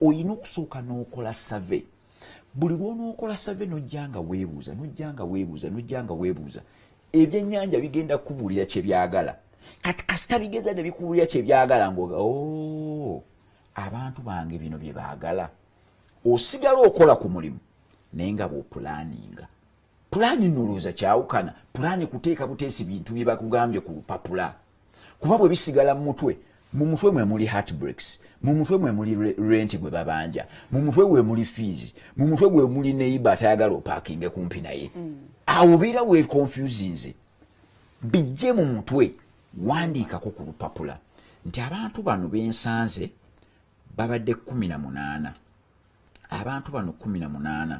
Olina okusooka n'okola survey. Buli lwonookola survey, nojja nga weebuuza, nojja nga weebuuza, nojja nga weebuuza, ebyennyanja bigenda kubuulira kyebyagala. Kati kasita bigeza ne bikubuulira kyebyagala, nga o oh, abantu bange bino bye baagala. Osigala okola ku mulimu, naye nga bw'oplanninga pulaani. Nolowooza kyawukana pulaani kuteeka buteesi bintu bye bakugambye ku lupapula, kuba bwe bisigala mu mutwe, mu mutwe mwe muli heartbreaks, mu mutwe mwe muli renti gwe babanja, mu mutwe gwe muli fees, mu mutwe gwe muli neighbor atayagala opaakinge kumpi naye. Awo obeera we confusinze. Bijje mu mutwe, wandiikako ku lupapula nti abantu bano bensanze babadde 18, abantu bano 18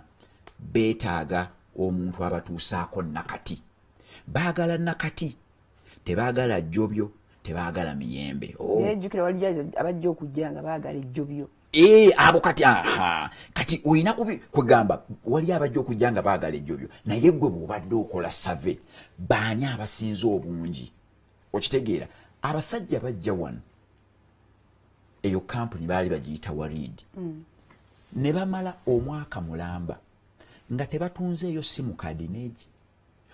beetaaga omuntu abatuusaako nakati, baagala nakati, tebaagala jjobyo, tebaagala miyembe. Oh. Jjukira wali abajja okujja nga baagala ejjobyo. Ee, abo kati, aha, kati olina kwegamba wali abajja okujja nga baagala ejjobyo, naye gwe bw'obadde okola survey, baani abasinze obungi? Okitegeera, abasajja bajja wano, eyo kampuni baali bagiyita Warid. Ne bamala omwaka mulamba nga tebatunzeeyo sim card neegi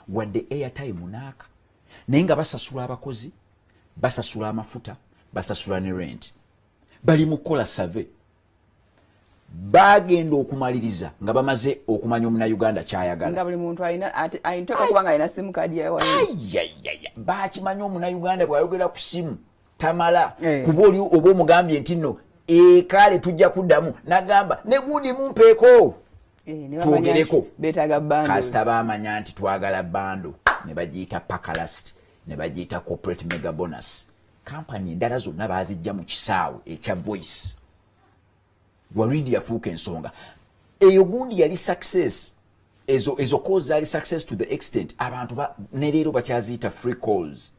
wadde airtime naaka, naye nga basasula abakozi, basasula amafuta, basasula ne rent. Bali mu kukola survey, bagenda okumaliriza nga bamaze okumanya omunauganda kyayagala. Nga buli muntu alina kuba nga alina sim card. Ayayaya, bakimanya omunauganda bwayogera ku simu tamala kuba oli oba omugambye nti nno ekale tujja kuddamu, nagamba ne gundi mumpeeko twogereko. Kasita bamanya nti twagala bundle, ne bagiyita Pakalast, ne bagiyita corporate mega bonus. Kampani endala zonna bazijja mu kisaawe ekya voice. Waridi yafuuka ensonga eyo. Gundi yali success, ezo calls zaali success to the extent abantu ne leero bakyaziyita free calls.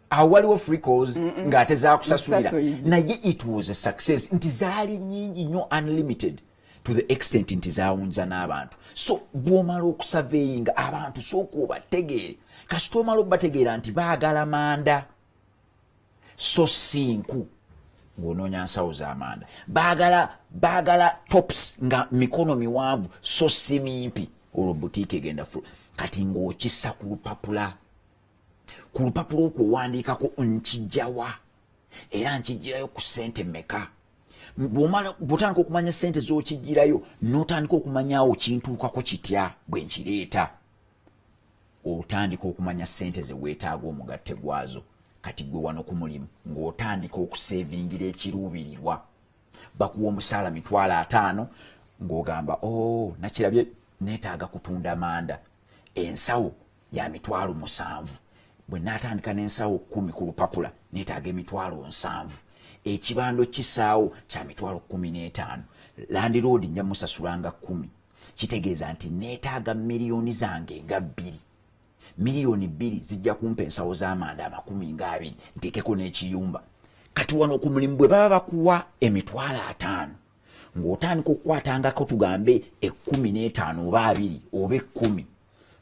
Awo waliwo free calls ng'ate zakusasulira, naye it was a success nti zaali nyingi nnyo, unlimited, to the extent nti zawunza n'abantu. So bw'omala okusurveyinga abantu, sooka obategeere. Kasita omala obategeera nti baagala manda so si nku, ng'onoonya nsawo z'amanda. Baagala tops nga mikono miwanvu so si mimpi, olwo butiiki egenda fulu. Kati ng'okissa ku lupapula, ku lupapula okwo owandiikako nkijjawa era nkijjirayo ku ssente mmeka. Bw'otandika okumanya ssente z'okijjirayo, n'otandika okumanyawo kintuukako kitya bwe nkireeta, otandika okumanya ssente ze weetaaga, omugatte gwazo. Kati gwe wano ku mulimu ng'otandika okusevingira ekiruubirirwa. Bakuwa omusaala 50,000, ng'ogamba, o oh, nakirabye neetaaga kutunda manda, ensawo ya 70,000. Bwe naatandika n'ensawo 10 ku lupapula, neetaaga 70,000. Ekibando kisaawo kya 15,000, landlord nja musasulanga 10, kitegeeza nti neetaaga miliyoni zange nga 2. Miliyoni 2 zijja kumpa ensawo z'amanda 20, nteekeko n'ekiyumba. Kati wano ku mulimu bwe baba bakuwa 50,000, ng'otandika okukwatangako tugambe 15 oba 20 oba 10,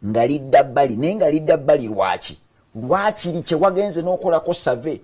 nga lidda bbali, naye nga lidda bbali lwaki? Lwakiri kyewagenze n'okolako survey.